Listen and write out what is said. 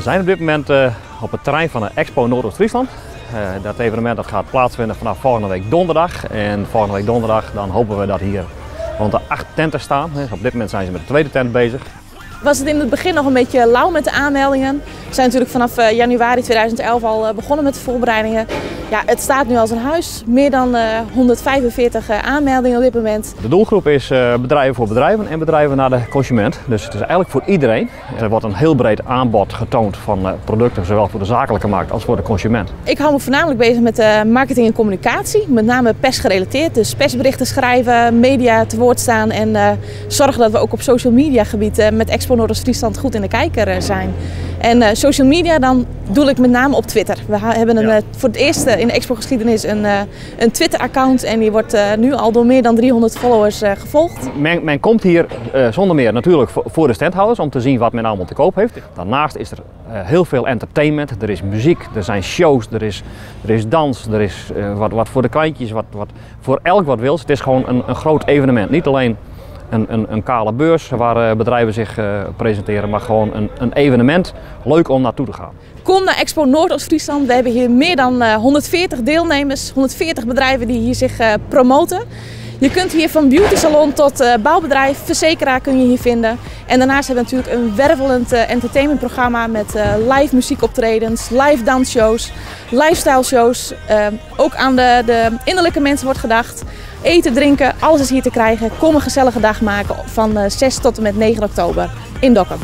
We zijn op dit moment op het terrein van de Expo Noordoost-Friesland. Dat evenement dat gaat plaatsvinden vanaf volgende week donderdag. En volgende week donderdag dan hopen we dat hier rond de 8 tenten staan. Op dit moment zijn ze met de tweede tent bezig. Was het in het begin nog een beetje lauw met de aanmeldingen. We zijn natuurlijk vanaf januari 2011 al begonnen met de voorbereidingen. Ja, het staat nu als een huis. Meer dan 145 aanmeldingen op dit moment. De doelgroep is bedrijven voor bedrijven en bedrijven naar de consument. Dus het is eigenlijk voor iedereen. Er wordt een heel breed aanbod getoond van producten, zowel voor de zakelijke markt als voor de consument. Ik hou me voornamelijk bezig met marketing en communicatie. Met name persgerelateerd. Dus persberichten schrijven, media te woord staan en zorgen dat we ook op social media gebied met Expo Noordoost-Friesland goed in de kijker zijn. En social media, dan doel ik met name op Twitter. We hebben voor het eerst in de Expo-geschiedenis een Twitter-account en die wordt nu al door meer dan 300 followers gevolgd. Men komt hier zonder meer natuurlijk voor de standhouders om te zien wat men allemaal te koop heeft. Daarnaast is er heel veel entertainment, er is muziek, er zijn shows, er is dans, er is wat voor de kleintjes, wat voor elk wat wils. Het is gewoon een groot evenement, niet alleen een kale beurs waar bedrijven zich presenteren, maar gewoon een evenement. Leuk om naartoe te gaan. Kom naar Expo Noordoost-Friesland. We hebben hier meer dan 140 deelnemers, 140 bedrijven die hier zich promoten. Je kunt hier van beauty salon tot bouwbedrijf, verzekeraar kun je hier vinden. En daarnaast hebben we natuurlijk een wervelend entertainmentprogramma met live muziekoptredens, live dansshows, lifestyle shows. Ook aan de innerlijke mensen wordt gedacht. Eten, drinken, alles is hier te krijgen. Kom een gezellige dag maken van 6 tot en met 9 oktober in Dokkum.